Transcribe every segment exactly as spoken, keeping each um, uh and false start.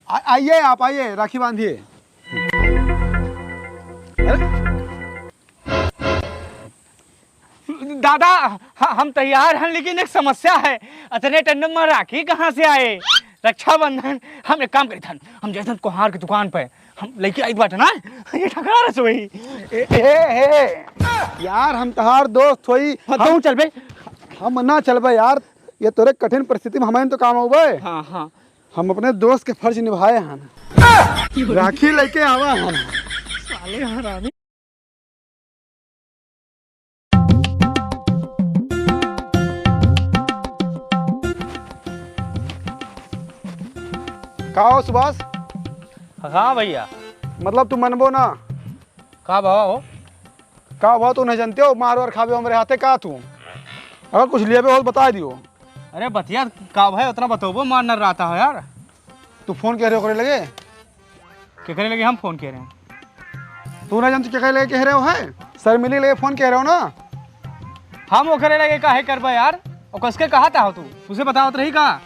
आ-, आइए आप, आइए, राखी बांधिए। अरे, दादा, ह-, हम तैयार हन, लेकिन एक समस्या है। अतने ठंड में राखी कहाँ से आए? रक्षाबंधन। हम एक काम करित हन, हम जइथन कोहार के दुकान पे, हम लइके आइत बाटे ना, ये ठकरा रस वही। ए, ए, ए, यार, हम तहार दोस्त होई। हाँ, हम, तू चलबे। हम ना चलबे यार, ये तोरे कठिन परिस्थिति में हमें तो काम आउबे। हाँ, हाँ। हम अपने दोस्त के फर्ज निभाए हन। राखी लइके आवा हन। साले हरामी। का हो सुभाष? हाँ भैया। मतलब तू मनबो ना? का भाव हो? का भाव तू नहीं जानते हो? मार वार खाबे हमरे हाथे का तू? अगर कुछ लेबे हो तो बता दियो। अरे बतिया का भाई उतना बतौबो, मार नर रहता हो यार। तू फोन कह रहे हो ओकरे लगे? केकरे लगे हम फोन कह रहे हैं? तू ना जानते केकरे लगे कह रहे हो है? शर्मिली लगे फोन कह रहे हो ना? हम ओकरे लगे काहे करबे यार? और कसके कहा था हो तू? उसे बतावत रही का?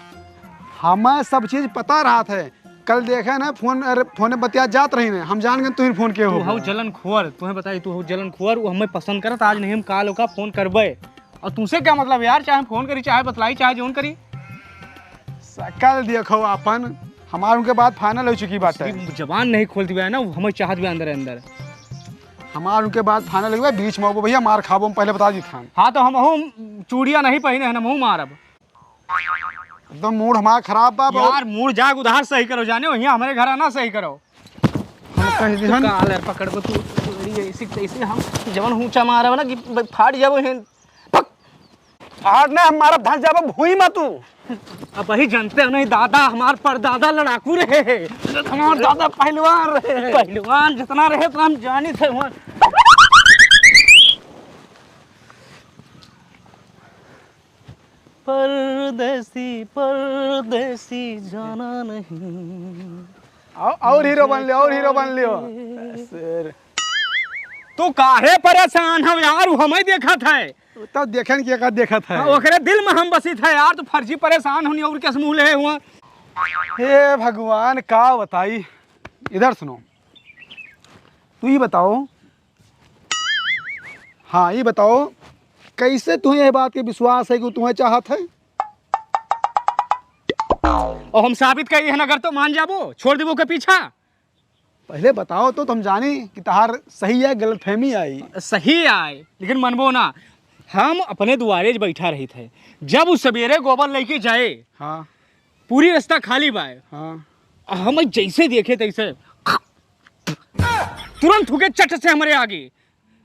हमें सब चीज पता रहत है। कल देखे ना फोन, अरे फोन में बतिया जात रही ने, हम जान गए तू ही फोन के तू हो। हऊ जलन खोर, तुम्हें बताई तू हऊ जलन खोर, वो हमें पसंद करत आज नहीं हम काल ओका फोन करबे। और तुमसे क्या मतलब यार, चाहे हम फोन करी, चाहे बतलाई, चाहे जोन करी। सकल देखो आपन, हमार उनके बात फाइनल हो चुकी बात है। सिर्फ जबान नहीं खोलती बा ना, वो हमें चाहत बा अंदर अंदर। हमार उनके बात फाइनल हुआ, बीच में वो भैया मार खाबो, हम पहले बता दी था। हाँ तो हम हूँ चूड़िया नहीं पहने हैं, हम हूँ मारब। एकदम मूड हमार खराब बा बहुत। यार मूड जाग उधार सही करो, जाने हो, यहाँ हमारे घर आना सही करो। हम कह तू दिहन। कालर पकड़ को तू, तू ऐसी तैसी हम जवन ऊंचा मारब ना कि ब-, फाट जाबो हैं। पक। फाट ना, हम मारब धस जाबो भुई में तू। अब वही जानते हो नहीं दादा, हमार परदादा लड़ाकू रहे हैं। हमार दादा पहलवान रहे हैं। पहलवान जितना रहे तो हम जानी थे वहाँ। परदेसी, परदेसी जाना नहीं। और, और हीरो बन लियो, और हीरो बन लियो। सर। तू काहे परेशान हो यार, वो हमें देखत है। तब देखन के का देखत है। हाँ, ओकरे दिल में हम बसित है यार, तू फर्जी परेशान होनी और कैसे मुंह ले हुआ। हे भगवान, का बताई। इधर सुनो, तू ही बताओ, हाँ, ई बताओ, कैसे तुहें यह बात के विश्वास है कि वो तुहें चाहत है? और हम साबित करी है, अगर तो मान जाबो, छोड़ देबो के पीछा। पहले बताओ तो, तुम जानी कि तहार सही है, गलतफहमी आई। सही आए, लेकिन मनबो ना। हम अपने दुआरे बैठा रही थे, जब वो सवेरे गोबर लेके जाए, हाँ। पूरी रास्ता खाली बाय। हाँ। हम जैसे देखे तैसे तुरंत थूके चट से हमरे आगे।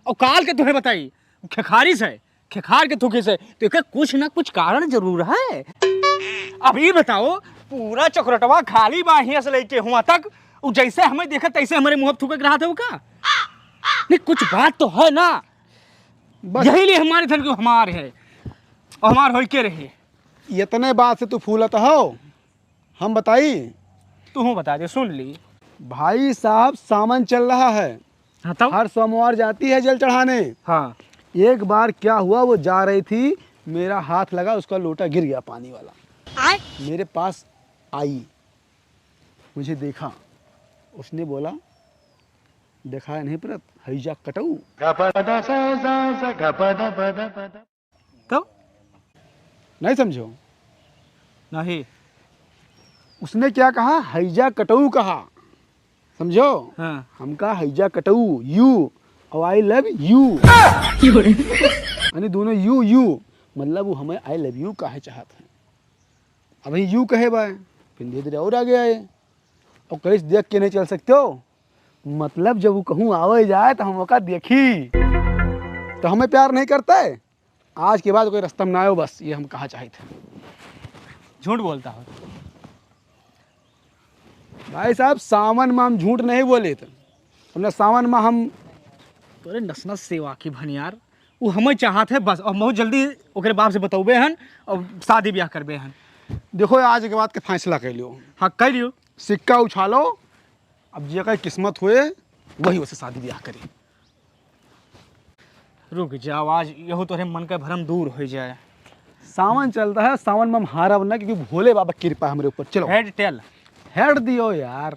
और काल के तुहें बताई, खेखारिस है, खेखार के थूकिस है, तो एकर कुछ ना कुछ कारण जरूर है। अब ई बताओ, पूरा चौकरटवा खाली बा हियां से लेके हुआ तक, उ जैसे हमें देखत तैसे हमरे मुंह पे थूके के रहत है उ का? नहीं, कुछ बात तो है ना। बस। यही लिए हमारे धन को हमार है और हमार होई के रहे। इतने बात से तू फूलत हो? हम बताई? तू हूँ बता दे, सुन ली। भाई साहब, सावन चल रहा है। हाँ, तब? हर सोमवार जाती है जल चढ़ाने। हाँ। एक बार क्या हुआ, वो जा रही थी, मेरा हाथ लगा, उसका लोटा गिर गया पानी वाला। आय? मेरे पास आई, मुझे देखा, उसने बोला, "दिखाई नहीं पड़त, हैजा कटऊ।" तब? नहीं समझो? नहीं। उसने क्या कहा? हैजा कटऊ कहा। समझो? हाँ। हमका हैजा कटऊ, you, और I love you। यानी दोनों you, you, मतलब वो हमें I love you काहे चाहत है। अबहीं you कहे बा, फिर धीरे धीरे और आगे आए। और कहीं देख के नहीं चल सकते हो? मतलब जब वो कहूँ आवे जाए तो हम ओका देखी, तो हमें प्यार नहीं करता है? आज के बाद कोई रास्ता में ना आयो, बस ये हम कहा चाहित है। झूठ बोलता हो। भाई साहब, सावन में हम झूठ नहीं बोले थे। हमने सावन में हम तोरे नस नस से वाकिफ हन यार। वो हमें चाहत है बस, और बहुत जल्दी ओकरे बाप से बतौबे हन और शादी ब्याह करबे हन। देखो, आज के बाद के फैसला कर लियो। हाँ, कर लियो। सिक्का उछालो, अब जेकर किस्मत होए, वही ओसे शादी ब्याह करे। रुक जाओ, आज यहू तोहरे मन का भरम दूर हो जाए। सावन चलता है, सावन में हम हारब ना, क्योंकि भोले बाबा की कृपा हमरे ऊपर। चलो। Head tail, हेड दियो यार।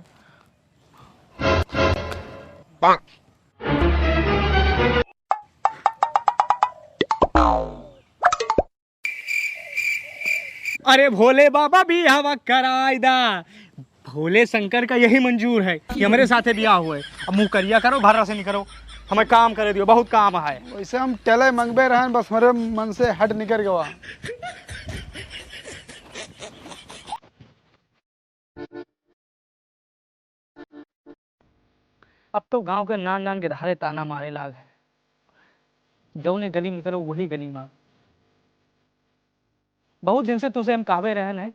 अरे भोले बाबा, बियाहवा कराई दा। भोले शंकर का यही मंजूर है कि हमरे साथे बियाह होए। अब मुंह करिया करो, भर्रा से निकरो, हमें काम करे दियो, बहुत काम है। वैसे हम टले मंगबे रहन, बस हमरे मन से हट निकर गवा। अब तो गांव के नान नान के धारे ताना मारे लाग है, जौने गली निकरो वही गली मार। बहुत दिन से तुसे हम कहबे रहन है,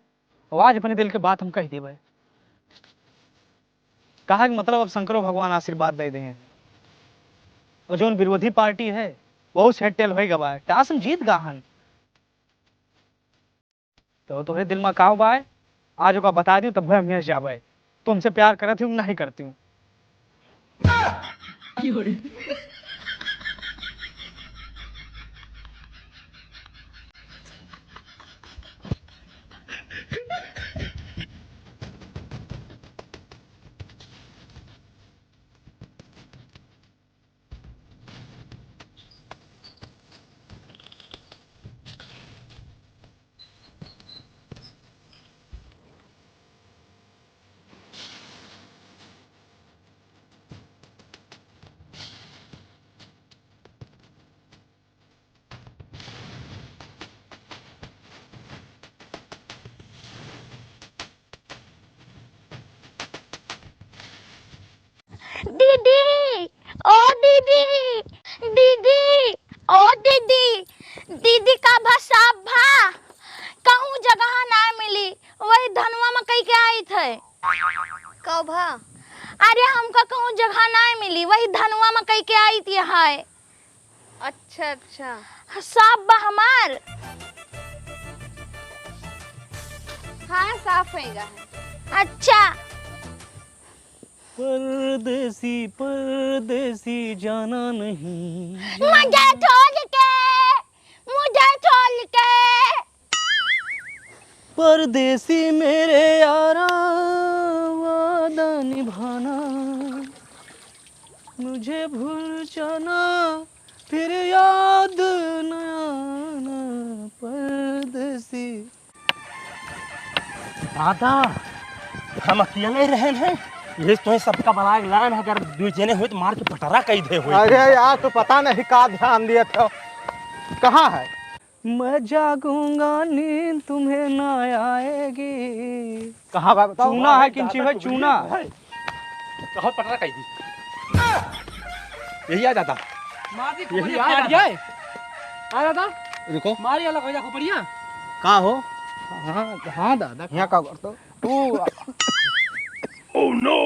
और आज अपने दिल के बात हम कह देबे। कहा के मतलब अब शंकरो भगवान आशीर्वाद दे दे हैं, और जौन विरोधी पार्टी है वो सेटल हो गवा है, टासन जीत गा हन। तो तोहरे दिल में का बाय, आज ओका बता दियो, तब हम यहाँ से जाबे। तुमसे प्यार करत हूँ, नहीं करती हूँ। दीदी, ओ दीदी, दीदी, ओ दीदी, दीदी का भा साफ भा? कहूँ जगह ना मिली, वही धनवा मकई के आइत है। का भा? अरे हमका कहूँ जगह ना मिली, वही धनवा मकई के आइत है। अच्छा, अच्छा। साफ बा हमार? हाँ, साफ होएगा है। अच्छा। परदेसी, परदेसी जाना नहीं। मुझे छोड़ के, मुझे छोड़ के। परदेसी मेरे यारा, वादा निभाना, मुझे भूल जाना, फिर याद न आना, परदेसी। दादा, हम अकेले रहन हैं, यही तो है, सबका बलाय लायन है, अगर दुइ जने होइत तो मार के पटरा कइ दे होइत। अरे यार, तू पता नहीं का ध्यान दिए थे, कहाँ है? मैं जागूंगा नींद तुम्हें ना आएगी। कहाँ बा बताओ? चूना है, किंची है, चूना। कहाँ पटरा कइ दी? यही आ दादा। मार दी यही खोपड़िया आ फाट दादा। जाए। आ दादा। रुको। मारी अलग हो जा खोपड़िया। का हो? हाँ, हाँ दादा। यहाँ का करतो? तू। Oh no!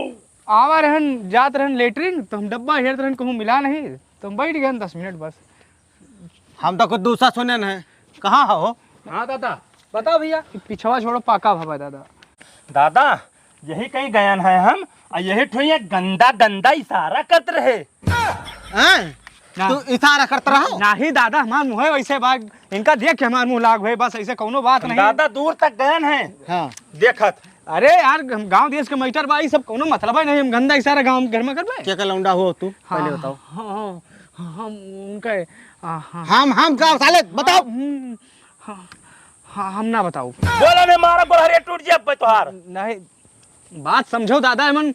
आवा रहन, जात रहन लेटरिन, तो हम डब्बा हेरत रहन, कहूँ मिला नहीं, तो हम बैठ गए दस मिनट बस। हम तो कुछ दूसरा सुने नहीं। कहाँ हो? हाँ दादा, बताओ भैया। पिछवा छोड़ो, पाका भवा दादा। दादा, यही कहीं गयन है हम, और यही ठो ये गंदा गंदा इशारा करत रहे। हैं? ना। तू इशारा करत रहा? नहीं दादा, हमार मुँह है वैसे बात, इनका देख के हमार मुँह लाग हुए, बस ऐसे कौनो बात नहीं। दादा दूर तक गयन है। हाँ। देखत। अरे यार, हम गाँव देश के मैटर बा, ई सब कौनो मतलब है नहीं, हम गंदा इशारा गाँव घर में करबे। के का लौंडा हो तू? हाँ, पहले बताओ। हाँ, हाँ, हाँ, हम उनका, आ, हाँ। हम, हम का साले, बताओ। हाँ, हम्म, हाँ, हाँ, हम ना बताओ। बोला नहीं, मारा गोड़हरिया टूट जाए तोहार। नहीं, बात समझो दादा, एमन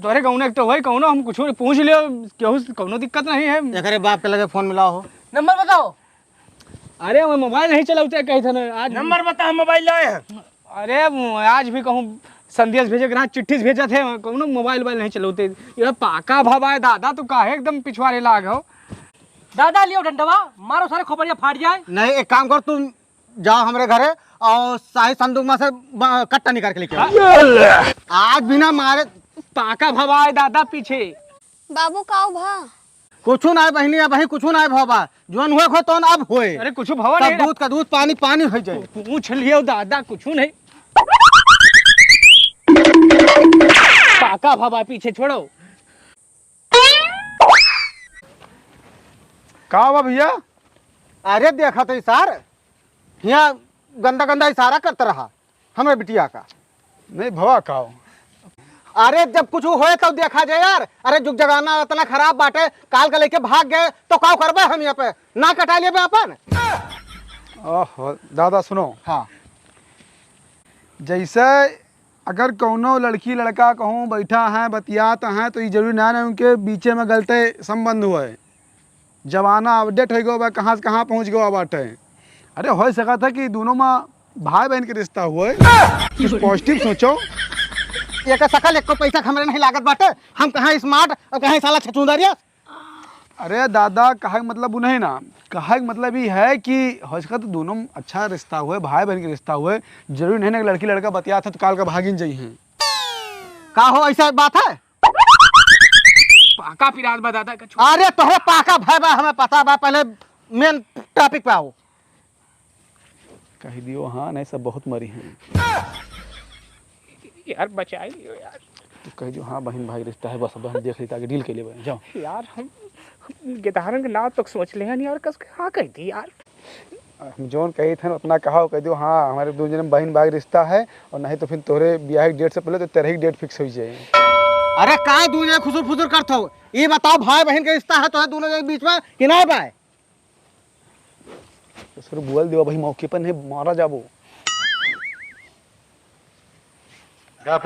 तोहरे कौनो एक तो होई, कौनो हम कुछ पूछ लियो, केहू से कौनो दिक्कत नहीं है। एकरे बाप के लगे फोन मिलाओ हो। नंबर बताओ। अरे, वो मोबाइल नहीं चलाते कही थे ना, आज नंबर बता, हम मोबाइल लाए हैं। अरे, वो आज भी कहूँ संदेश भेजे के रहा, चिट्ठी से भेजत है, कौनो मोबाइल वोबाइल नहीं चलाते। ये पाका भवा है दादा, तू काहे एकदम पिछवारे लाग हो? दादा, लियो डंडवा, मारो सारे खोपड़िया फाट जाए। नहीं, एक काम कर, तू जाओ हमरे घरे और शाही संदूक में से ब-, कट्टा निकाल के लेके आओ। आज भी ना मारे। पाका भवा है दादा पीछे। बाबू, का भा? कुछु ना है बहिनी, अब ही कुछु ना है भवा। जौन हुए को तौन अब होए। अरे, कुछु भवा सब नहीं। दूध का दूध, पानी पानी हो जाए। पूछ लियो दादा, कुछु नहीं। पाका भवा पीछे छोड़ो। का बा भैया? अरे देखत है सार, हियाँ गंदा गंदा इशारा करत रहा हमरे बिटिया का। नहीं भवा, काव? अरे, जब कुछ होए तब देखा जाए यार। अरे, जुग जमाना इतना खराब बाटे, काल का लेके भाग गए तो काव करबे हम यहाँ पे? ना कटा लेबे अपन। ओहो, दादा सुनो। हाँ। जैसे अगर कौनो लड़की लड़का कहूँ बैठा है, बतियात हैं, तो ये जरूरी ना ना उनके बीचे में गलते संबंध हुए। जमाना अपडेट हो गया बा, कहाँ से कहाँ पहुँच गया बाटे। अरे, हो सकत है कि दोनों में भाई बहन के रिश्ता हुए। कुछ पॉजिटिव सोचो। एक शकल, एको पैसा के हमरे नहीं लागत बाटे। हम कहाँ स्मार्ट और कहाँ साला छछूंदरिया। अरे दादा, कहे के मतलब उ नहीं ना, कहे के मतलब ई है कि हो सकत दोनों अच्छा रिश्ता हुए, भाई बहन के रिश्ता हुए, जरूरी नहीं ना कि लड़की लड़का बतियात है तो काल का भागिन जाई हैं। का हो, ऐसा बात है? पाका पिरात बा दादा का छो- अरे तोहरे पाका भय बा, हमें पता बा, पहले मेन टॉपिक पे आओ। कह दियो हाँ, नहीं सब बहुत मरी हैं। यार बचाई लियो यार। तो कह दियो हाँ, बहन भाई रिश्ता है, बस अब हम देख लेते आगे डील के लिए जाओ। यार हम, हम गेदहरन के नाव तक सोच ले हैं यार, कस के हाँ कह दी यार। हम जौन कही थे उतना कहा, कह दियो हाँ, हमारे दो जने बहन भाई रिश्ता है, और नहीं तो फिर तोहरे ब्याह के डेट से पहले तो तेरह ही डेट फिक्स हो जाए। अरे का दू जने खुसुर फुसुर करत हो? ये बताओ, भाई बहन के रिश्ता है तो है दोनों जने के बीच में कि ना भाई? तो सर बोल दियो भाई, मौके पर नहीं मारा जाबो। का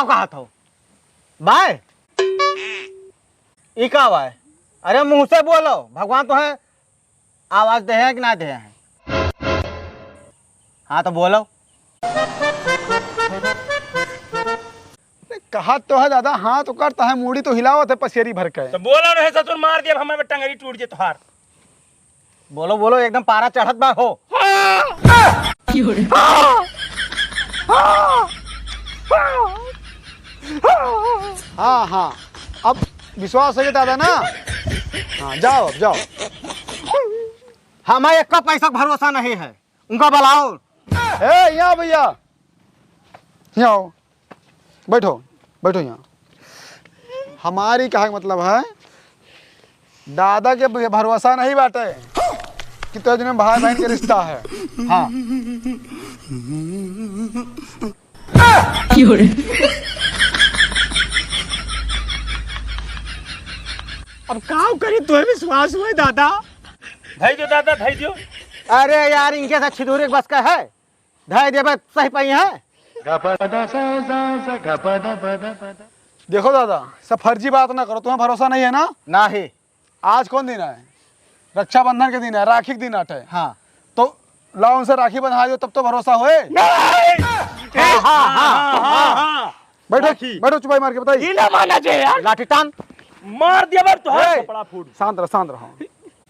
कहा था बाय? ई का बाय? अरे मुँह से बोलो, भगवान तो है, आवाज दे हैं कि ना दे हैं? हाँ तो बोलो। कहा तो है दादा, हाँ तो करता है, मूड़ी तो हिलावत है पसेरी भर के। तो बोलो नहीं ससुर, मार दिया हमारे टंगरी टूट जे तोहार। बोलो बोलो, एकदम पारा चढ़त बा हो। हाँ हाँ, अब विश्वास है दादा ना? हाँ जाओ, अब जाओ। हमें एक का पैसा का भरोसा नहीं है, उनका बुलाओ। ए यहाँ भैया, यहाँ आओ, बैठो, बैठो यहाँ। हमारी कहा के मतलब है, दादा के भ-, भरोसा नहीं बाटे कि तो जने भाई बहन के रिश्ता है। हाँ। अब का करी, तुहे विश्वास हुए दादा? धई दो दादा, धई दो। अरे यार, इनके से अच्छी दूरी बस का है, धई देबे सही पाई है। देखो दादा, सब फर्जी बात ना करो, तुम्हें भरोसा नहीं है ना? नहीं। आज कौन दिन है? रक्षाबंधन के दिन है, राखी के दिन आटे। हाँ। तो लाओ उनसे राखी बंधा दो, तब तो भरोसा होए। नहीं। हाँ, हाँ, हाँ, हाँ, हाँ। बैठो, राखी। बैठो, चुपाई मार के बताई। ई ना माना जे यार। लाठी टान। मार दिया बार तो ए, कपड़ा फूट। शांत रहो, शांत रहो।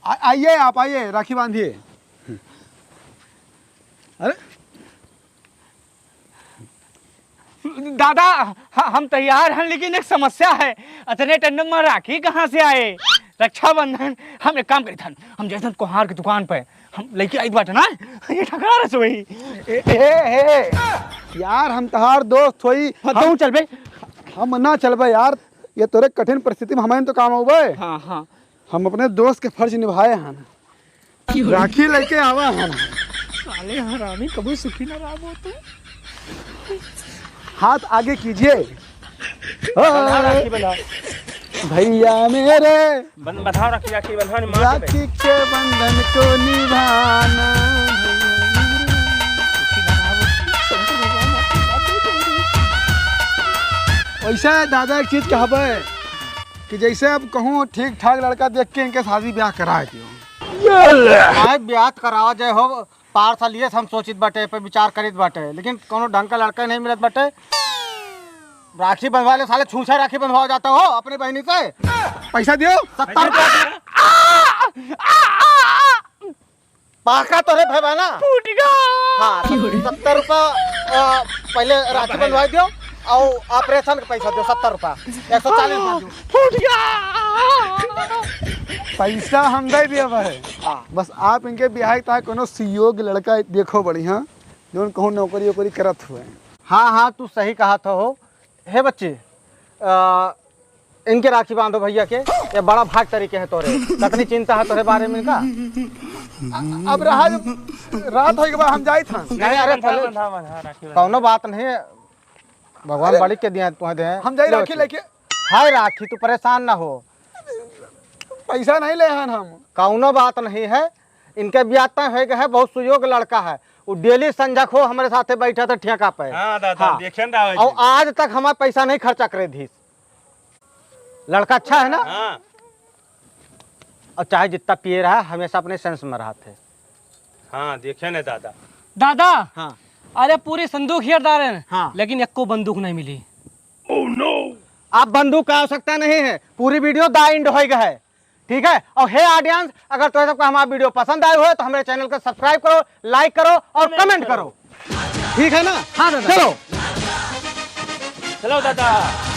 आ-, आइए आप, आइए, राखी बांधिए। अरे दादा, ह-, हम तैयार हैं, लेकिन एक समस्या है। अतने ठंड में राखी कहाँ से आए? रक्षाबंधन, हम एक काम करी थन, हम जैसन कोहार की दुकान पे हम लेके आई बाटे ना, ये ठकरा रस वही। ए, ए, ए, यार, हम तहार दोस्त होई। हाँ, हम, तू चल बे। हम ना चलबे यार, ये तोरे कठिन परिस्थिति में हमारे तो काम आउबे। हाँ, हाँ। हम अपने दोस्त के फर्ज निभाए हैं ना। क्यों? राखी लेके आवा है ना। साले हरामी, कभी सुखी ना रहा वो तो। हाथ आगे कीजिए। बंधा राखी बंधा। भैया मेरे। बन-, बंधाओ राखी, राखी बंधाओ, नहीं मार दे। राखी के बंधन को निभाना। वैसे दादा एक चीज कहबे कि जैसे अब कहूँ ठीक ठाक लड़का देख के इनके शादी ब्याह करा दियो। आए ब्याह करावा जाए हो, पार साल ये हम सोचित बाटे, पे विचार करित बाटे, लेकिन कोनो ढंग का लड़का नहीं मिलत बाटे। राखी बंधवा ले साले, छूछा राखी बंधवा जाता हो अपनी बहनी से। पैसा दियो। सत्तर रुपया। पाका तोरे भय बा ना? फूट गया। हाँ, तो सत्तर रुपया, अ, पहले राखी बंधवा दियो और ऑपरेशन का पैसा दियो, सत्तर रुपया, एक सौ चालीस रुपया दियो। फूट गया। पैसा हम दे दिया भाई। हाँ। बस आप इनके बिहाई ता कोनो सुयोग्य लड़का देखो बढ़िया, जौन कहूँ नौकरी वोकरी करत हुए। हाँ, हाँ, तू सही कहा था हो। हे बच्चे, अ, इनके राखी बांधो भैया के, ये बड़ा भाग तरीके हैं तोरे। कतनी चिंता है तोरे बारे में इनका। अब रहा, रात होइ गवा, हम जाइत हन। नहीं, अरे, बंधा, पहले बंधा, बंधा, राखी बंधा। कौनो बात नहीं, भगवान अरे, बड़ी के दिया तुहे दे। हम जाई लो राखी लेके। हाय राखी, तू परेशान ना हो। पैसा नहीं ले हन हम। कौनो बात नहीं है, इनके ब्याह तय होइ गए है, बहुत सुयोग लड़का है। वो डेली संझा को हमरे साथे बैठा था ठेका पे। हाँ दादा, हाँ। देखे न रहा है और जी। आज तक हमारा पैसा नहीं खर्चा करे धीस। लड़का अच्छा है ना? हाँ। और चाहे जितना पिए रहा, हमेशा अपने सेंस में रहत है। हाँ, देखे न दादा। दादा, हाँ। अरे पूरी संदूक हेर डारे हैं, हाँ। लेकिन एको बंदूक नहीं मिली। आप बंदूक का आवश्यकता नहीं है, पूरी वीडियो दा एंड होइगा है, ठीक है? और हे ऑडियंस, अगर तोहे सबका हमारा वीडियो पसंद आए हो तो हमारे चैनल को सब्सक्राइब करो, लाइक करो और कमेंट करो, ठीक है ना? हाँ दादा। चलो। चलो दादा।